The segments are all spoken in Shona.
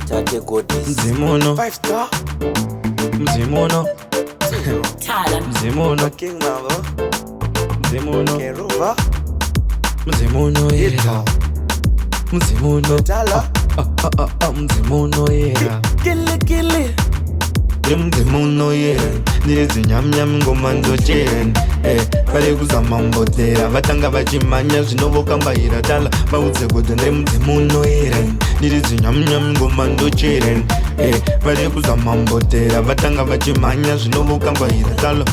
Tate Godis. Mzimuno, Five star. mzimuno, Tala. mzimuno, King Mambo. mzimuno, Keruva. mzimuno yera, Hip-hop. mzimuno, Tala. ah, ah, ah, ah, mzimuno yera, Kili kili. mzimuno yera, ndiri ngoma ndochera, eh, vari kuzama mbotera, vatanga vachimhanya zvinovokambaira tala, vaudze kuti ndiri mudzimuno yera, ndiri zinyamnyam ngoma ndochera, eh, vari kuzama mbotera, vatanga vachimhanya zvinovokambaira tala.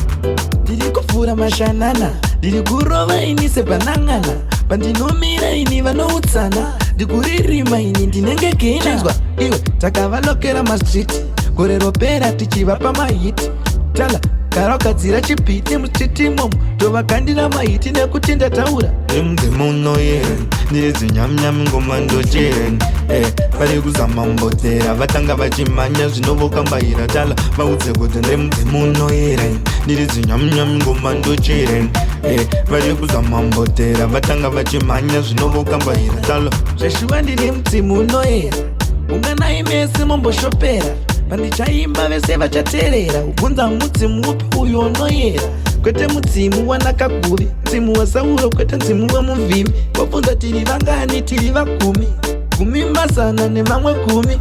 Ndiri kuvhura mashanana, ndiri kurova ini sebhanangana, pandinomira ini vanoutsana, ndikuririma ini ndinenge gena. Iwe, takavalokera mastreet gore ropera tichivapa mahit. Tala, gara ugadzira chibhiti mustreet imomo, tovakandira mahit nekuti ndataura. Mudzimuno yera, ndiri zinyamnyam ngoma ndochera, eh, vari kuzama mbotera, vatanga vachimhanya zvinovokambaira tala, vaudze kuti ndiri mudzimuno yera, ndiri zinyamnyam ngoma ndochera, eh, vari kuzama mbotera, vatanga vachimhanya zvinovokambaira tala. Zveshuwa ndiri mudzimuno yera, unganai mese momboshopera, pandichaimba vese vachateerera. Ubvunza mudzimu upi uyu unoyera, kwete mudzimu wanakaguvi, mudzimu waSauro, kwete mudzimu wemuvhimi. Wabvunza tiri vangani? Tiri vagumi gumi mazana nemamwe gumi.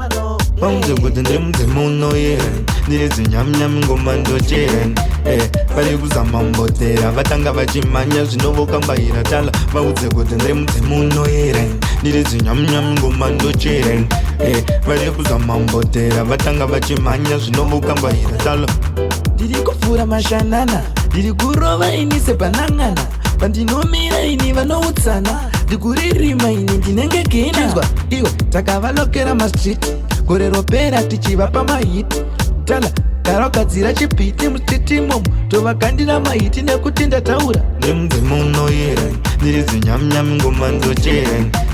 Vaudze kuti ndiri mudzimu unoyera, ndiri zinyamnyam ngoma ndochera, eh, vari kuzama mbotera, vatanga vachimhanya zvinovokambaira tala, vaudze kuti ndiri mudzimu unoyera, ndiri zinyamnyam ngoma ndochera, eh, vari kuzama mbotera, vatanga vachimhanya zvinovokambaira tala. Ndiri kuvhura mashanana, ndiri kurova ini sebhanangana, pandinomira ini vanoutsana, ndikuririma ini ndinenge gena. Iwe, takavalokera mastreet gore ropera tichivapa mahit. Tala, gara ugadzira chibhiti mustreet imomo, tovakandira mahit nekuti ndataura. Ndiri mudzimu unoyera, ndiri zinyamnyam ngoma ndochera,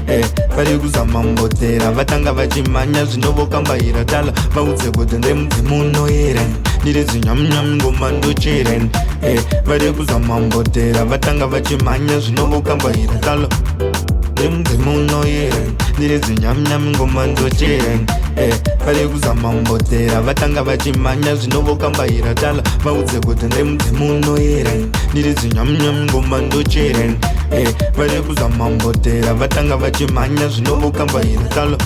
eh, vari kuzama mbotera, vatanga vachimhanya zvinovokambaira tala, vaudze kuti ndiri mudzimu unoyera, ndiri zinyamnyam ngoma ndochera, eh, vari kuzama mbotera, vatanga vachimhanya zvinovokambaira tala. Ndiri mudzimu unoyera, ndiri zinyamnyam ngoma ndochera, eh, vari kuzama mbotera, vatanga vachimhanya zvinovokambaira tala, vaudze kuti ndiri mudzimu unoyera, ndiri zinyamnyam ngoma ndochera, eh, vari kuzama mbotera, vatanga vachimhanya zvinovokambaira tala.